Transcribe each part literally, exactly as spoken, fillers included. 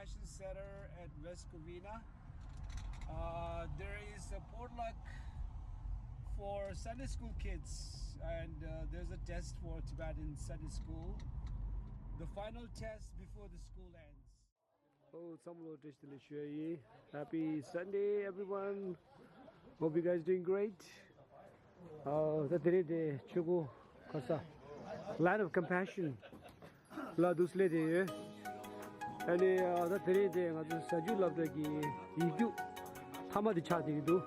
Compassion Center at West Covina. Uh, there is a potluck for Sunday school kids, and uh, there's a test for Tibetan Sunday school. The final test before the school ends. Oh, some low dish delicious. Happy Sunday, everyone. Hope you guys doing great. ཨོ་ད་དེ་རིང་དེ་ཆུ་ཁོ་ཁ་ས་Land of Compassion ལ་འདུག་སླེབས་བསྡད་ཡོད། ཨ་ནི་ཨ་ད་དེ་རིང་དེ་ང་ཚོ་གཟའ་མཇུག་སློབ་གྲྭ་གི་ཡིག་རྒྱུགས་མཐའ་མ་དེ་ཆགས་བསྡད་ཀྱི་འདུག་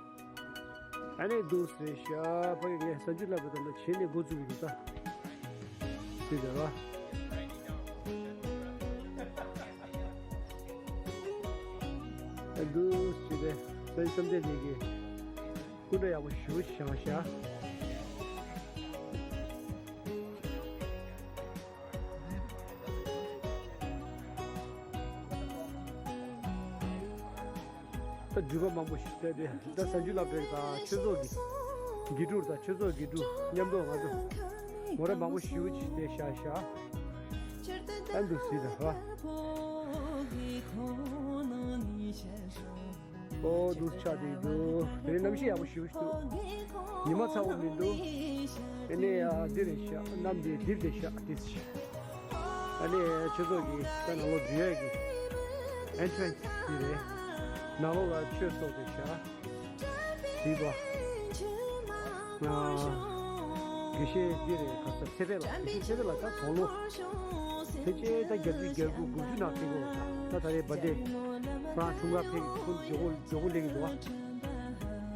ཨ་ནི་འདུག་ཟེར་ཤག་ཕ་གི་ངས་གཟའ་མཇུག་སློབ་གྲྭ་དང་བྱས་ནས་འགོ་བཙུགས་ཀྱི་འདུག་ད། ཟེར་བ། ཨ་འདུག་ཟེར་བས་སོན་བསམ་གཏན་ལས་ཀྱི། སྐུ་འདྲ་ཡག་པོ་ཞེ་པོ་བཞེངས་ཤག་ད་འགྲུལ་པ་མང་པོ་ཞིག་བསྡད་དེ་ད་གཟའ་མཇུག་སློབ་གྲྭའི་ད་ཆོས་ཚོགས་ཀྱི་དགེ་ཕྲུག་ད་ཆོས་ཚོགས་དགེ་ཕྲུག་མཉམ་དུ་ང་ཚོ་ངོ་ར་མང་པོ་ཞེ་པོ་ཅིག་བསྡད་ཤག་ཤག་ཨ་འདུག་ཟེར་བ། ཨོ་འདུག་ཆགས་བསྡད་འདུག་དེ་རིང་གནམ་གཤིས་ཡག་པོ་ཞེ་པོ་ཞིག་འདུག་ཉི་མ་ཚ་པོ་མི་འདུག་ཨ་ནི་ཨ་འདི་རེད་ཤག་གནམ་འདི་འདིར་བསྡད་ཤག་འདི་ཟེར། ཨ་ནི་ཆོས་ཚོགས་ཀྱི་ད་ནང་ལོགས་འཛུལ་ཡག་གི་ཨེན་ཊི་རན་སི་འདི་རེད། ནང་ལོགས་ལ་ཆོས་ཚོགས་བསྡད་ཤག་འདི་པ། ཨ་དགེ་བཤེས་འདི་རེད། ག་ས་ཚེ་རིང་ལགས། དགེ་བཤེས་ཚེ་རིང་ལགས་ད་དོག་ལོ། ཕལ་ཆེར་ད་བརྒྱད་ཅུ་གྱ་དགུ་དགུ་བཅུ་ནང་ཕེབས་ཀྱི་ཡོད་ད། ད་ད་རེས་བར་ཐི་ཌེ་ཁོ་རང་འཁྲུངས་སྐར་ཕེབས་ཀྱི་འདུག་ཁོ་མགྱོགས་པོ་མགྱོགས་པོ་སླེབས་ཀྱི་འདུག་བ།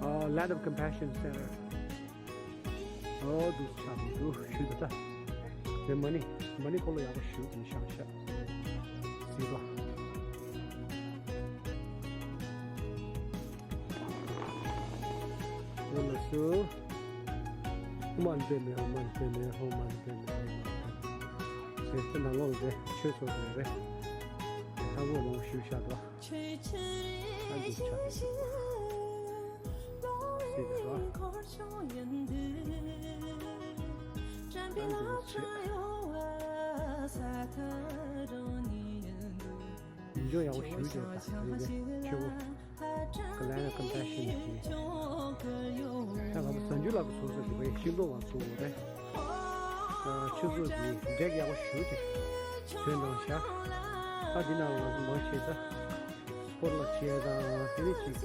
ཨ་Land of Compassion Center། ཨོ་འདུག་ཆགས་འདུག་ཞུ་འདུག་ད། དེ་མ་ཎི་མ་ཎི་འཁོར་ལོ་ཡག་པོ་ཞུ་དེ་ནི་ཤང་ཤ་ཟིག་ལ། ཨོ་ལགས་སོ། ཧོ་མ་ལི་པེ་མེ་ཧོ་མ་ལི་པེ་མེ་ཧོ་མ་ལི་པེ་མེ་ཧོ་མ་ལི་པེ་མེ། ཟེར་ཏེ་ནང་ལོགས་རེད། ཆོས་ཚོགས་རེད་རེད། ལྷ་མོ་མང་པོ་ཞུ་ཤག་ད། ཨ་འདུག་ཆགས་ཤག་ཤག་ཟེར་ཏེ་ད། ཨ་འདུག་ཆགས། ཡིན་ཀྱང་ཡག་པོ་ཞེ་པོ་ཅིག་རེད་ད། དེ་ནས་ཆོས་པོ་ག་ལ་ཡང་ཀམ་པེ་ཤན་ནས་ད་ང་ཚོ་གཟའ་མཇུག་སློབ་གྲྭ་ཚུགས་ས་དེ་བས་ཤིང་སྡོང་ལ་ཚུགས་པ་རེད། ཆུ་ཚོད་ཀྱི་འབྲེག་ཡག་པོ་ཞེ་པོ་ཅིག་བཟོས་གནང་ཤག་ཨ་འདི་ནང་ང་ཚོ་མང་ཆེ་ད་སྤོར་ལ་བྱས་དང་དེ་ནས་ཅིག་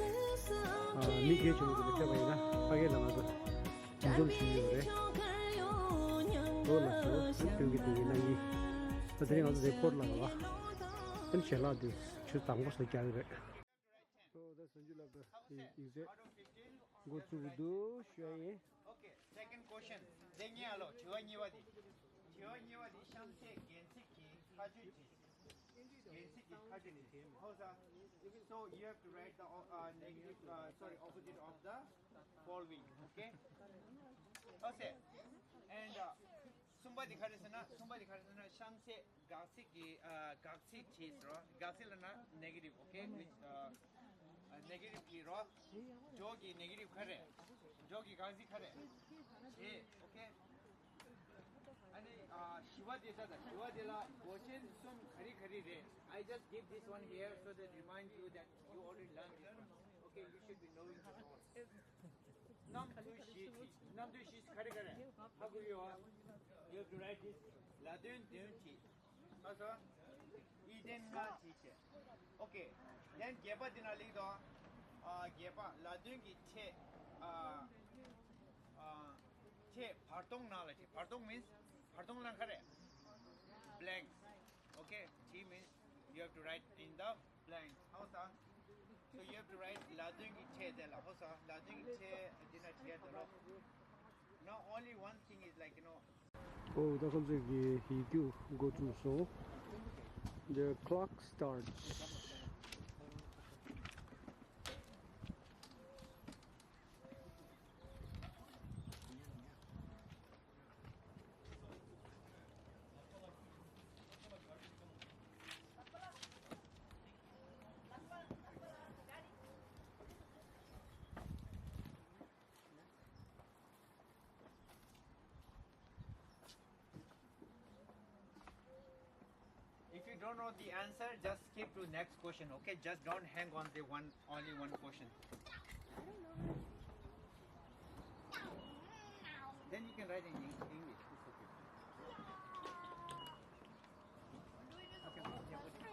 མི་སྒེར་ཆེན་པོ་དེ་འདྲ་ཕེབས་པ་ཡིན་ན་ཕ་གིར་ལ་ང་ཚོ་འཛོམས་བྱེད་ཀྱི་ཡོད་རེད། ལོ་ལ་ཚོ་སྟོན་གྱི་དེ་ཡིན་ན་ཡིན། ད་དེ་རིང་ང་ཚོ་རེ་པོར་ལ་ར་བ། ཨ་ནི་ཞལ་ལག་དེ་ཆུ་དྭངས་པོ་སོགས་རྒྱག་གི་རེད། ཨོ་ད་གཟའ་མཇུག་སློབ་གྲྭ་ཡིག་ཚད་འགོ་བཙུགས་འདུག་ཞུ་ཡ་ཡིན། Okay, second question. དེ་ཉིད་ཨ་ལོ་དྲི་བ་གཉིས་པ་དེ། དྲི་བ་གཉིས་པ་དེ་གཤམ་གསལ་རྒྱན་ཚིག་གི་མཐའ་དཔྱོད་ཅིག་རྒྱན་ཚིག་གི་མཐའ་དཔྱོད་ཅིག་ཧོ་ས། So you have to write the uh, negative, uh, sorry, opposite of the following, okay? ཧོ་ས། And uh, གསུམ་པ་དེ་ག་རེ་ཟེར་ན། གསུམ་པ་དེ་ག་རེ་ཟེར་ན་གཤམ་གསལ། དགག་ཚིག་གི་ཨ། དགག་ཚིག་བྲིས་རོ། དགག་ཚིག་ལབ་ན་negative, okay, which uh, negative བྲིས་རོ། འཇོག་གི་negative ག་རེ། འཇོག་གི་དགག་ཚིག་ག་རེ། བྱེད། Okay. ཨ་ནི་ཨ། བཞི་པ་དེ་ད་ལྟ་བཞི་པ་དེ་ལ་མགོ་ཅན་གསུམ་ག་རེ་ག་རེ་རེད། I just give this one here so that remind you that you already learned this one. Okay, you should be knowing this one. རྣམ་འགྱུར་བཞི་བྲིས། རྣམ་འགྱུར་བཞི་ག་རེ་ག་རེ། ཧ་གོ་ཡོད། You have to write this. ལ་དོན་བདུན་བྲིས། ཨ་སོ། ཡིད་བརྟན་ལྔ་བྲིས་བྱས། Okay. Then བརྒྱད་པ་འདི་ན་ལེགས་དོ། ཨ། བརྒྱད་པ་ལ་དོན་གྱི་ཕྲད། ཨ། ཨ། ཕྲད་བར་སྟོང་ནང་ལ་བྲིས། བར་སྟོང་means བར་སྟོང་ལ་ག་རེ། Blank. Okay. T means you have to write in the blank. ཧོ་ས། So you have to write ལ་དོན་གྱི་ཕྲད་དེ་ལ། ཧོ་ས། ལ་དོན་གྱི་ཕྲད་འདི་ན་བྲིས་ཡ་དོ་རོ། Now only one thing is like, you know, ཨོ་ད་ཁོང་ཚོས་ཀྱི་ཡིག་རྒྱུགས་འགོ་བཙུགས་སོང་། The clock starts. If you Don't know the answer, just skip to next question, okay? Just don't hang on the one, only one question. Then you can write in Eng- English, it's okay. Okay, okay, okay.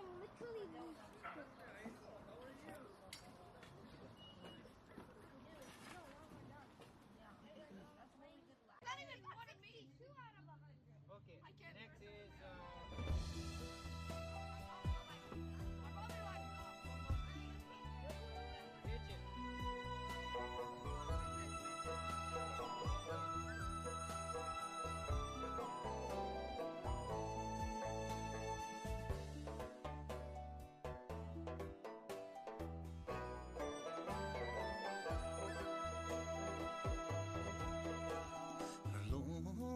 Not even one of me. Okay, next is, uh, Egypt. རླུང་བུ་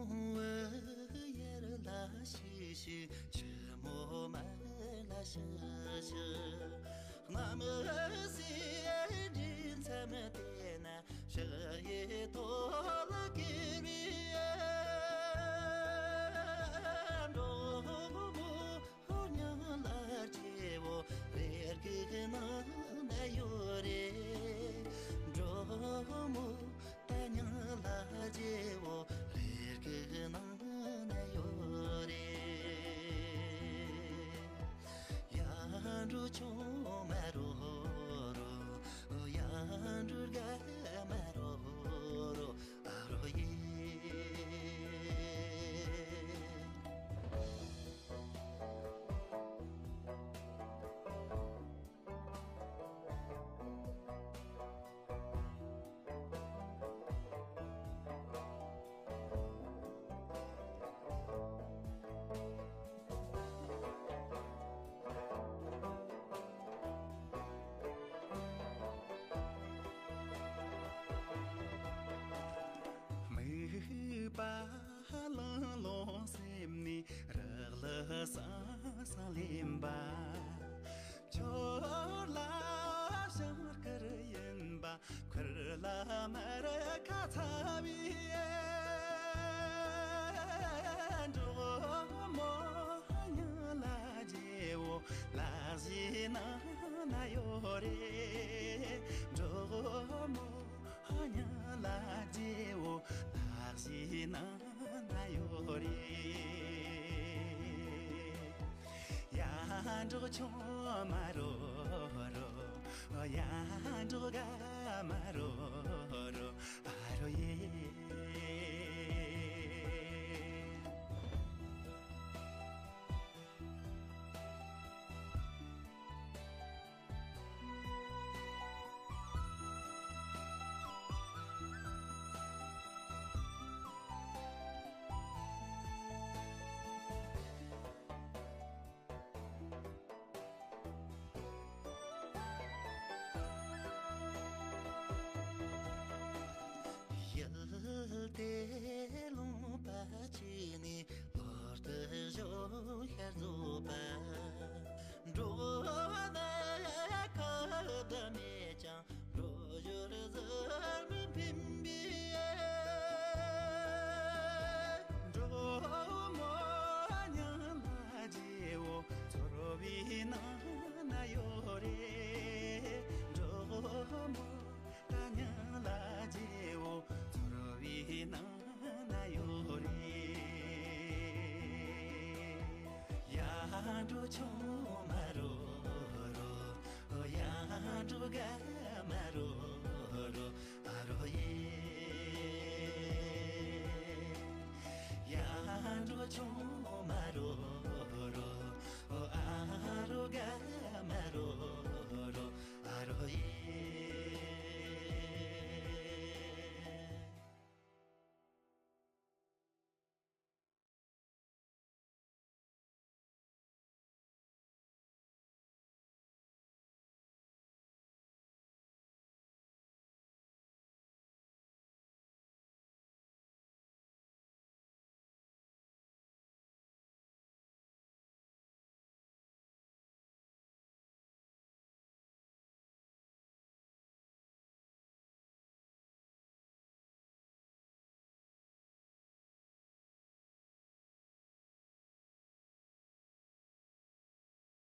ཡར་ལ་ཤུ་ཤུ། ཆུ་མོ་མར་ལ་ཤུ་ཤུ། གནམ་སའི་འདྲེས་མཚམས་དེ་ན། ཞག་ཡི་ཐོག་ལ་སྐྱེ་བའི་འགྲོ་མོ། ཉ་ལ་རྗེ་བོ་རེ་གི་ནང་ན་ཡོད་རེ། འགྲོ་མོ་ད་ཉ་ལ་རྗེ་བོ་རེ་གི་ནང་ན་ཡོད་རེ། ཡ་འགྲོ་ཆུང་མ་རོ་རོ། ཡ་འགྲོ་དགའ་མ་རོ་རོ། ཨ་རོ་ཡེ། མིག་པ་ལང་ལོང་སེམས་ནས་རག་ལས་སང་སང་ལེན་པ། ཁྱོད་ལ་ཞིང་བསྐུར་ཡིན་པ། ཁུར་ལ་མར་ཁ་ཚ་བའི་འགྲོ་མོ་ཉ་ལ་རྗེ་བོ་ལག་བཞི་ནང་ན་ཡོད་རེད། འགྲོ་མོ་ཉ་ལ་རྗེ་བོ་ལག་བཞི་ནང་ན་ཡོད་རེད། ཡ་འགྲོ་ཆུང་མ་རོ་རོ། ཡ་འགྲོ་དགའ་མ་རོ་